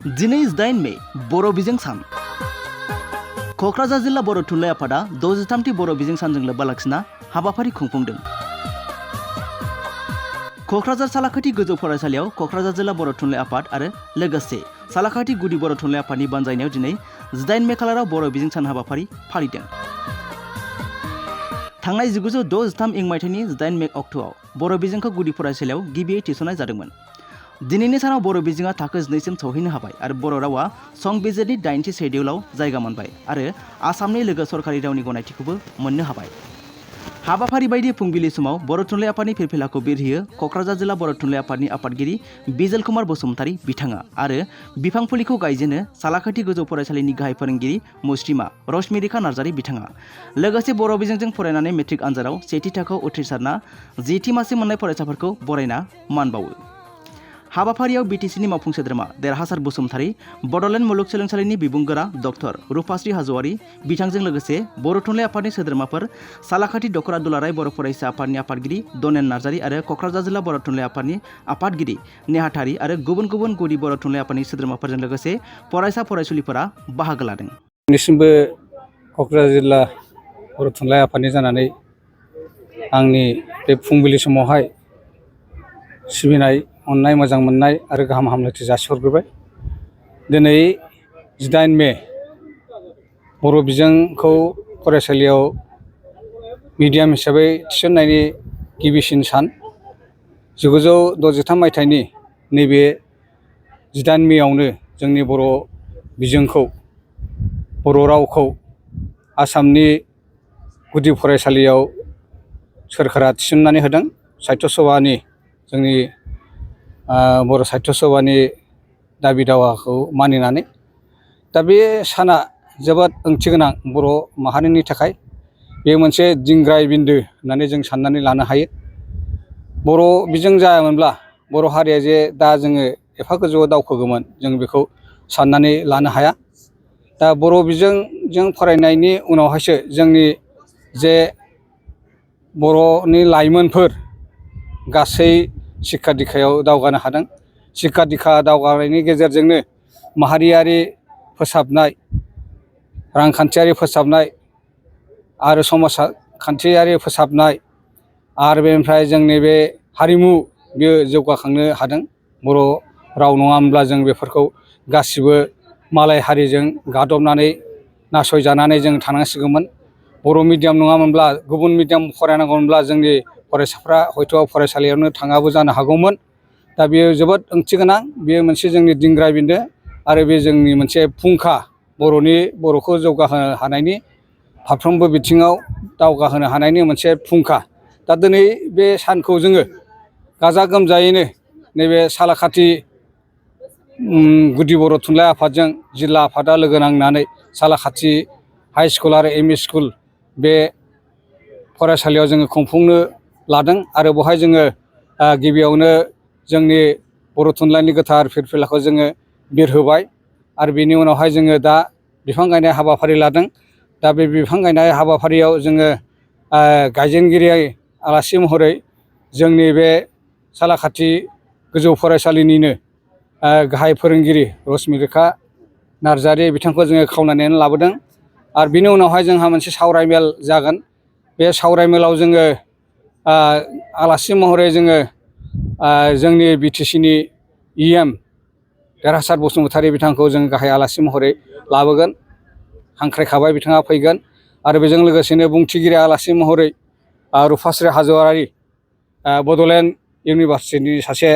दिनै 8 मे बर' बिजों सान। क'क्राझार जिल्ला बर' थुनलाइ आफादा 63थि बर' बिजों सानजों लोब्बा लाखिना हाबाफारि खुंफुंदों। क'क्राझार सालाखाथि गोजौ फरायसालियाव क'क्राझार जिल्ला बर' थुनलाइ आफाद आरो लोगोसे सालाखाथि गुदि बर' थुनलाइ आफादनि बानजायनायाव दिनै 8 मे खालाराव बर' बिजों सान हाबाफारि फालिदों। थांनाय 1963 इं मायथाइनि 8 मे अक्ट'आव बर' बिजोंखौ गुदि फरायसालियाव गिबियै थिसननाय जादोंमोन। दिनैनि सानाव बर' बिजोङा थाखो 12सिम सौहैनो हाबाय आरो बर' रावा संबिजिरनि 8थि शेड्युलाव जायगा मोनबाय आरो आसामनि लोगो सरकारि रावनि गनायथिखौबो मोननो हाबाय। हाबाफारि बायदि फुंबिलि समाव बर' थुनलाइ आफादनि फिरफिलाखौ बिरहोयो क'क्राझार जिल्ला बर' थुनलाइ आफादनि आफादगिरि बिजल कुमार बसुमतारी बिथाङा आरो बिफां फुलिखौ गायजेनो सालाखाथि गोजौ फरायसालिनि गाहाय फोरोंगिरि मुस्रिमा रश्मिरेखा नार्जारी बिथाङा। लोगोसे बर' बिजोंजों फरायनानै मेट्रिक आनजादाव सेथि थाखोआव उथ्रिसारना 10थि मासि मोननाय फरायसाफोरखौ बरायना मान बावो। हाबाफारियाव बिटिसिनि मावफुं सोद्रोमा देरहासार बसुमतारी, बड'लेण्ड मुलुगसोलोंसालिनि बिबुंगोरा डक्टर रुपाश्री हाज'वारी बिथांजों लोगोसे बर' थुनलाइ आफादनि सोद्रोमाफोर सालाखाथि दखरा दुलाराय बर' फरायसा आफादनि आफादगिरि दनेन नार्जारी आरो क'क्राझार जिल्ला बर' थुनलाइ आफादनि आफादगिरि नेहाथारि आरो गुबुन गुबुन गुदि बर' थुनलाइ आफादनि सोद्रोमाफोरजों लोगोसे फरायसा फरायसुलिफोरा बाहागो लादों। दिनैसिमबो क'क्राझार जिल्ला बर' थुनलाइ आफादनि जानानै आंनि बे फुंबिलि समावहाय सिबिनाय, अननाय, मोजां मोननाय आरो गाहाम हामलायथि जासिहरग्रोबाय। दिनै 8 मे बर' बिजोंखौ फरायसालियाव मिडियाम हिसाबै थिसननायनि गिबिसिन सान। 1963 मायथाइनि नैबे 8 मेआवनो जोंनि बर' बिजोंखौ, बर' रावखौ आसामनि गुदि फरायसालियाव सोरखारा थिसननानै होदों। साहित्य सभानि जोंनि बर' साहित्य सभानि दाबि दावाखौ मानिनानै। दा बे साना जोबोद ओंथि गोनां बर' माहारिनि थाखाय। बे मोनसे दिंग्राय बिन्दो होननानै जों साननानै लानो हायो। बर' बिजों जायामोनब्ला बर' हारिया जे दा जोङो एफा गोजौआव दावखोगौमोन जों बेखौ साननानै लानो हाया। दा बर' बिजोंजों फरायनायनि उनावहायसो जोंनि जे बर'नि लाइमोनफोर गासै सिक्का दिक्षायाव दावगानो हादों। सिक्का दिक्षा दावगानायनि गेजेरजोंनो माहारियारि फोसाबनाय, रांखान्थियारि फोसाबनाय आरो समाजखान्थियारि फोसाबनाय आरो बेनिफ्राय जोंनि बे हारिमु बेयो जौगाखांनो हादों। बर' राव नङामोनब्ला जों बेफोरखौ गासिबो मालाय हारिजों गादबनानै नासयजानानै जों थानांसिगौमोन। बर' मिडियाम नङामोनब्ला गुबुन मिडियाम फरायनांगौमोनब्ला जोंनि फरायसाफ्रा हयथ' फरायसालियावनो थाङाबो जानो हागौमोन। दा बेयो जोबोद ओंथि गोनां। बेयो मोनसे जोंनि दिंग्राय बिन्दो आरो बे जोंनि मोनसे फुंखा बर'खौ जौगाहोनो हानायनि, फारफ्रोमबो बिथिङाव दावगाहोनो हानायनि मोनसे फुंखा। दा दिनै बे सानखौ जोङो गाजा गोमजायैनो नैबे सालाखाथि गुदि बर' थुनलाइ आफादजों जिल्ला आफादा लोगो नांनानै सालाखाथि हाइ स्कुल आरो एम इ स्कुल बे फरायसालियाव जोङो खुंफुंनो लादों आरो बेवहाय जोङो गिबियावनो जोंनि बर' थुनलाइनि गोथार फिरफिलाखौ जोङो बिरहोबाय आरो बेनि उनावहाय जोङो दा बिफां गायनाय हाबाफारि लादों। दा बे बिफां गायनाय हाबाफारियाव जोङो गायजेनगिरि आलासि महरै जोंनि बे सालाखाथि गोजौ फरायसालिनिनो गाहाय फोरोंगिरि रश्मिरेखा नार्जारी बिथांखौ जोङो खावलायनानै लाबोदों। आरो बिनि उनावहाय जोंहा मोनसे सावरायमेल जागोन। बे सावरायमेलाव जोङो आलासि महरै जोङो जोंनि बिटिसिनि EM देरहासार बसुमतारी बिथांखौ जों गाहाय आलासि महरै लाबोगोन। हांख्रायखाबाय, बिथाङा फैगोन। आरो बेजों लोगोसेनो बुंथिगिरि आलासि महरै रुपाश्री हाज'वारी बड'लेण्ड इउनिभारसिटिनि सासे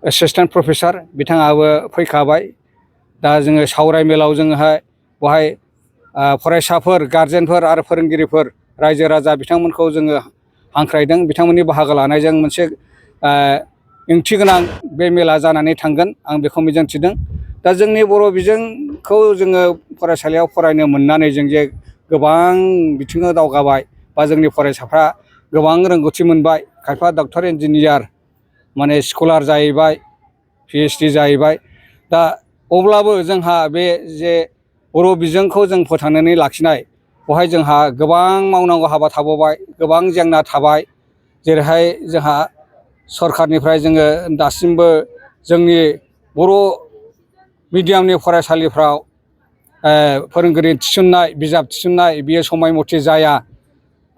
एसिस्टेन्ट प्रफेसार, बिथाङाबो फैखाबाय। दा जोङो सावरायमेलाव जोङोहाय बेवहाय फरायसाफोर, गारजेनफोर आरो फोरोंगिरिफोर, रायजो राजा बिथांमोनखौ जोङो हांख्रायदों। बिथांमोननि बाहागो लानायजों मोनसे ओंथि गोनां बे मेला जानानै थांगोन, आं बेखौ मिजिंथिदों। दा जोंनि बर' बिजोंखौ जोङो फरायसालियाव फरायनो मोननानै जों जे गोबां बिथिङाव दावगाबाय बा जोंनि फरायसाफ्रा गोबां रोंगौथि मोनबाय। खायफा डक्टर, इन्जिनियार माने स्कलार जाहैबाय, PhD जाहैबाय। दा अब्लाबो जोंहा बे जे बर' बिजोंखौ जों फोथांनानै लाखिनाय, बेवहाय जोंहा गोबां मावनांगौ हाबा थाबावबाय, गोबां जेंना थाबाय। जेरैहाय जोंहा सरखारनिफ्राय जोङो दासिमबो जोंनि बर' मिडियामनि फरायसालिफ्राव फोरोंगिरि थिसननाय बिजाब थिसननाय बियो समाय मथे जाया।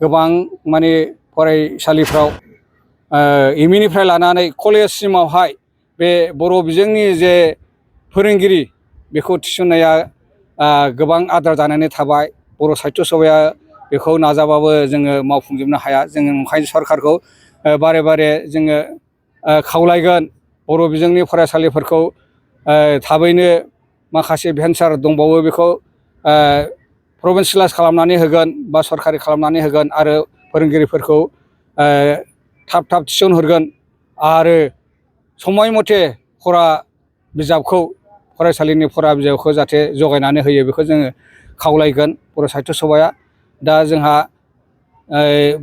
गोबां माने फरायसालिफ्राव एमइनिफ्राय लानानै कलेजसिमावहाय बे बर' बिजोंनि जे फोरोंगिरि बेखौ थिसननाया गोबां आद्रा जानानै थाबाय। बर' साहित्य सभाया बेखौ नाजाबाबो जोङो मावफुंजोबनो हाया। जोङो ओंखायनो सरकारखौ बारे बारे जोङो खावलायगोन बर' बिजोंनि फरायसालिफोरखौ थाबैनो माखासे भेन्सार दंबावो बेखौ प्रभिन्सियेलाइज खालामनानै होगोन बा सरकारि खालामनानै होगोन आरो फोरोंगिरिफोरखौ थाब थाब थिसनहरगोन आरो समाय मथे फरा बिजाबखौ फरायसालिनि फरा बिजाबखौ जाहाथे जगायनानै होयो बेखौ जोङो खावलायगोन बर' साहित्य सभाया। दा जोंहा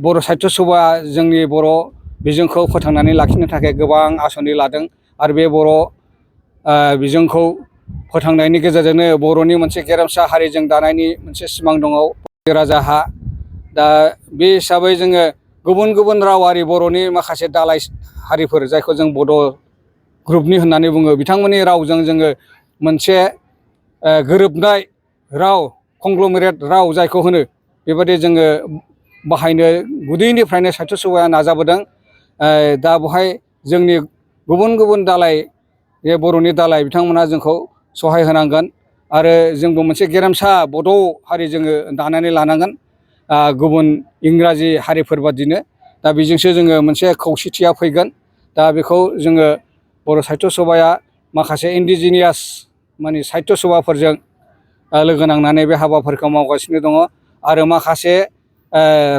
बर' साहित्य सभा जोंनि बर' बिजोंखौ फोथांनानै लाखिनो थाखाय गोबां आसनि लादों आरो बे बर' बिजोंखौ फोथांनायनि गेजेरजोंनो बर'नि मोनसे गेरेमसा हारिजों दानायनि मोनसे सिमां दङ राजाहा। दा बे हिसाबै जोङो गुबुन गुबुन रावारि बर'नि माखासे दालाइ हारिफोर जायखौ जों बड' ग्रुपनि होननानै बुङो बिथांमोननि रावजों जोङो मोनसे गोरोबनाय राव कंग्ल'मेरेट राव जायखौ होनो बेबायदि जोङो बाहायनो गुदिनिफ्रायनो साहित्य सभाया नाजाबोदों। दा बेवहाय जोंनि गुबुन गुबुन दालाइ बे बर'नि दालाइ बिथांमोना जोंखौ सहाय होनांगोन आरो जोंबो मोनसे गेरेमसा बड' हारि जोङो दानानै लानांगोन गुबुन इंराजि हारिफोर बादिनो। दा बेजोंसो जोङो मोनसे खौसेथिया फैगोन। दा बेखौ जोङो बर' साहित्य सभाया माखासे इन्डिजिनियास माने साहित्य सभाफोरजों लोगो नांनानै बे हाबाफोरखौ मावगासिनो दङ आरो माखासे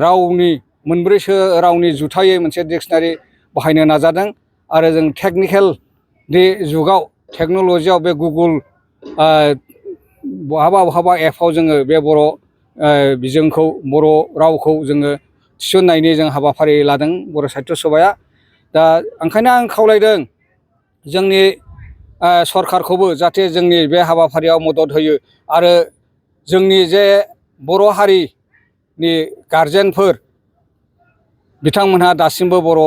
रावनि मोनब्रैसो रावनि जुथायै मोनसे डिक्सनारि बाहायनो नाजादों आरो जों टेकनिकेल बे जुगाव टेक्न'लजियाव बे गुगोल बहाबा बहाबा एपआव जोङो बे बर' बिजोंखौ बर' रावखौ जोङो थिसननायनि जों हाबाफारि लादों बर' साहित्य सभाया। दा ओंखायनो आं खावलायदों जोंनि सरकारखौबो जाहाथे जोंनि बे हाबाफारियाव मदद होयो आरो जोंनि जे बर' हारिनि गारजेनफोर बिथांमोनहा दासिमबो बर'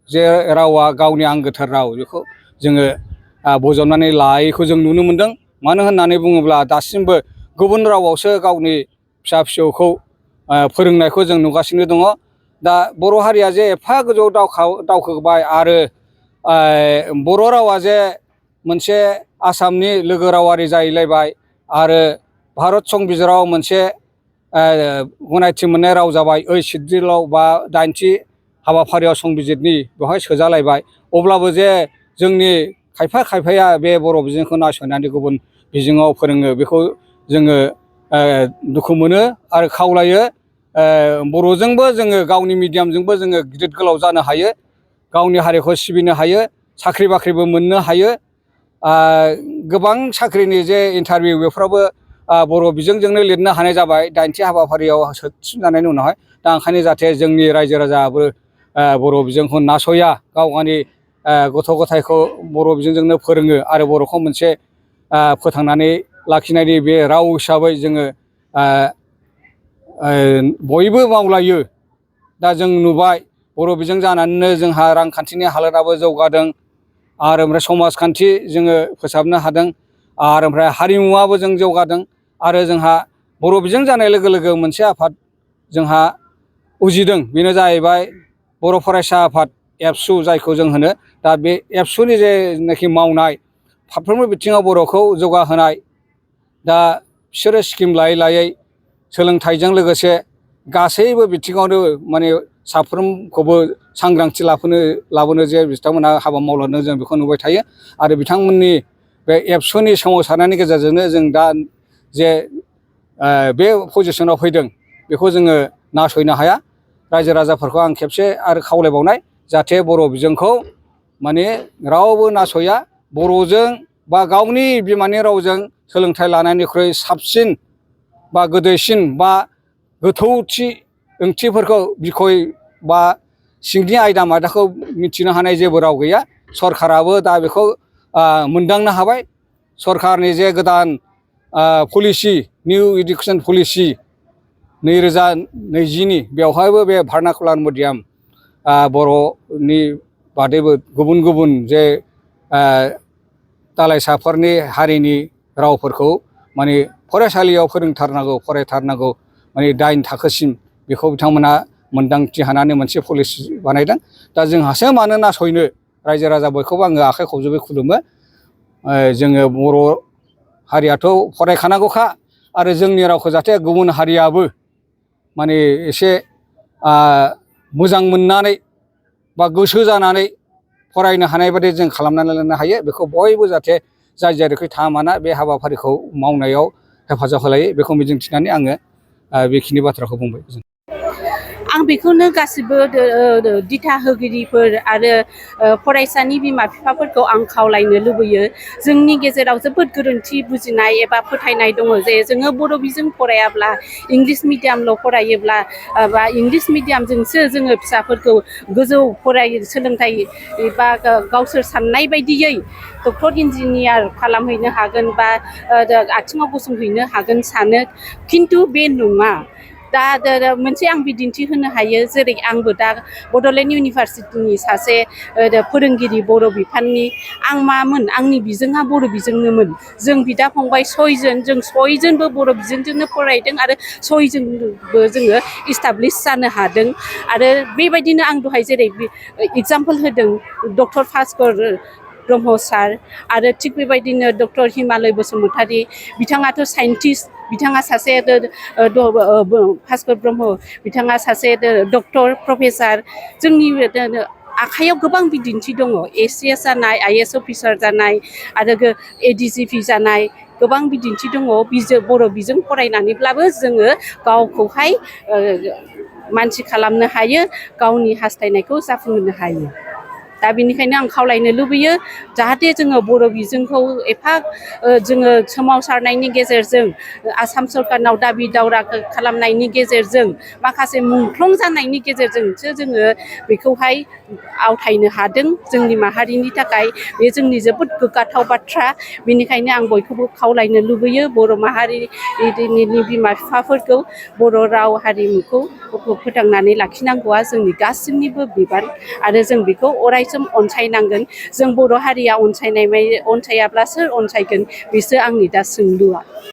जे रावा गावनि आंगोथार राव बेखौ जोङो बजबनानै लायैखौ जों नुनो मोनदों। मानो होननानै बुङोब्ला दासिमबो गुबुन रावावसो गावनि फिसा फिसौखौ फोरोंनायखौ जों नुगासिनो दङ। दा बर' हारिया जे एफा गोजौ दावखोबाय आरो बर' रावा जे मोनसे आसामनि लोगो रावारि जाहैलायबाय आरो भारत संबिजिराव मोनसे गनायथि मोननाय राव जाबाय ओइट सिडिउलाव बा 8थि हाबाफारियाव संबिजितनि बेवहाय सोजालायबाय। अब्लाबो जे जोंनि खायफा खायफाया बे बर' बिजोंखौ नासयनानै गुबुन बिजोङाव फोरोङो बेखौ जोङो दुखु मोनो आरो खावलायो। बर'जोंबो जोङो गावनि मिडियामजोंबो जोङो गिदिर गोलाव जानो हायो, गावनि हारिखौ सिबिनो हायो, साख्रि बाख्रिबो मोननो हायो। गोबां साख्रिनि जे इन्टारभिउ बेफोरावबो बर' बिजोंजोंनो लिरनो हानाय जाबाय 8थि हाबाफारियाव थिसनजानायनि उनावहाय। दा ओंखायनो जाहाथे जोंनि रायजो राजायाबो बर' बिजोंखौ नासया, गाव गावनि गथ' गथायखौ बर' बिजोंजोंनो फोरोङो आरो बर'खौ मोनसे फोथांनानै लाखिनायनि बे राव हिसाबै जोङो बयबो मावलायो। दा जों नुबाय बर' बिजों जानानैनो जोंहा रांखान्थिनि हालोदाबो जौगादों आरो ओमफ्राय समाजखान्थि जोङो फोसाबनो हादों आरो ओमफ्राय हारिमुवाबो जों जौगादों आरो जोंहा बर' बिजों जानाय लोगो लोगो मोनसे आफाद जोंहा उजिदों। बेनो जाहैबाय बर' फरायसा आफाद एबसु जायखौ जों होनो। दा बे एबसुनि जेनाखि मावनाय फारफ्रोमबो बिथिङाव बर'खौ जौगाहोनाय, दा बिसोरो स्किम लायै लायै सोलोंथाइजों लोगोसे गासैबो बिथिङावनो माने साफ्रोमखौबो सांग्रांथि लाबोनो जे बिथांमोनहा हाबा मावलांदों जों बेखौ नुबाय थायो आरो बिथांमोननि बे एबसुनि सोमावसारनायनि गेजेरजोंनो जों दा जे बे पजिसनाव फैदों बेखौ जोङो नासयनो हाया। रायजो राजाफोरखौ आं खेबसे आरो खावलायबावनाय जाहाथे बर' बिजोंखौ माने रावबो नासया, बर'जों बा गावनि बिमानि रावजों सोलोंथाइ लानायनिख्रुइ साबसिन बा गोदैसिन बा गोथौथि ओंथिफोरखौ बिखय बा सिंनि आयदा मायदाखौ मिथिनो हानाय जेबो राव गैया। सरकाराबो दा बेखौ मोनदांनो हाबाय। सरकारनि जे गोदान पलिसि निउ इडुकेसन पलिसि 2020नि बेवहायबो बे भार्नाकुलार मिडियाम बर'नि बादैबो गुबुन गुबुन जे दालाइसाफोरनि हारिनि रावफोरखौ माने फरायसालियाव फोरोंथारनांगौ फरायथारनांगौ माने 8 थाखोसिम बेखौ बिथांमोना मोनदांथि हानानै मोनसे पलिसि बानायदों। दा जोंहासो मानो नासयनो रायजो राजा बयखौबो आङो आखाइ खबजबै खुलुमो। जोङो बर' हारियाथ' फरायखानांगौखा आरो जोंनि रावखौ जाहाथे गुबुन हारियाबो माने एसे मोजां मोननानै बा गोसो जानानै फरायनो हानाय बादि जों खालामनानै लानो हायो बेखौ बयबो जाहाथे जाय जेरैखि थाङा माना बे हाबाफारिखौ मावनायाव हेफाजाब होलायो बेखौ मिजिंथिनानै आङो बेखिनि बाथ्राखौ बुंबाय। आं बेखौनो गासिबो दिथा होगिरिफोर आरो फरायसानि बिमा बिफाफोरखौ आं खावलायनो लुबैयो। जोंनि गेजेराव जोबोद गोरोन्थि बुजिनाय एबा फोथायनाय दङ जे जोङो बर' बिजों फरायाब्ला इंलिस मिडियामल' फरायोब्ला बा इंलिस मिडियामजोंसो जोङो फिसाफोरखौ गोजौ सोलोंथाइ एबा गावसोर साननाय बायदियै डक्टर इन्जिनियार खालामहैनो हागोन बा आथिङाव गसंहैनो हागोन सानो, खिन्थु बे नङा। दा मोनसे आं बिदिन्थि होनो हायो, जेरै आंबो दा बड'लेण्ड इउनिभारसिटिनि सासे फोरोंगिरि बर' बिफाननि। आं मामोन आंनि बिजोङा बर' बिजोंनोमोन। जों बिदा फंबाय 6 जन, जों 6 जनबो बर' बिजोंजोंनो फरायदों आरो 6 जनबो जोङो इस्टाब्लिस जानो हादों। आरो बेबायदिनो आं दहाय जेरै एगजामपोल होदों डक्टर भास्कर ब्रह्म सार आरो थिग बेबायदिनो डक्टर हिमालय बसुमतारी, बिथाङाथ' साइन्टिस्ट, बिथाङा सासे भास्कर ब्रह्म, बिथाङा सासे डक्टर प्रफेसार। जोंनि आखाइयाव गोबां बिदिन्थि दङ, ACS जानाय, IAS अफिसार जानाय आरो ADGP जानाय गोबां बिदिन्थि दङ। बर' बिजों फरायनानैब्लाबो जोङो गावखौहाय मानसि खालामनो हायो, गावनि हास्थायनायखौ जाफुंहोनो हायो। दा बेनिखायनो आं खावलायनो लुबैयो जाहाथे जोङो बर' बिजोंखौ एफा जोङो सोमावसारनायनि गेजेरजों, आसाम सरकारनाव दाबि दावरा खालामनायनि गेजेरजों, माखासे मुंख्लं जानायनि गेजेरजोंसो जोङो बेखौहाय आवथायनो हादों। जोंनि माहारिनि थाखाय बे जोंनि जोबोद गोग्गाथाव बाथ्रा। बेनिखायनो आं बयखौबो खावलायनो लुबैयो बर' माहारिनि बिमा बिफाफोरखौ बर' राव हारिमुखौ फोथांनानै लाखिनांगौआ जोंनि गासिनिबो बिबान आरो जों बेखौ अरायसम अनसायनांगोन। जों बर' हारिया अनसायाब्ला सोर अनसायगोन, बेसो आंनि दा सोंलुआ।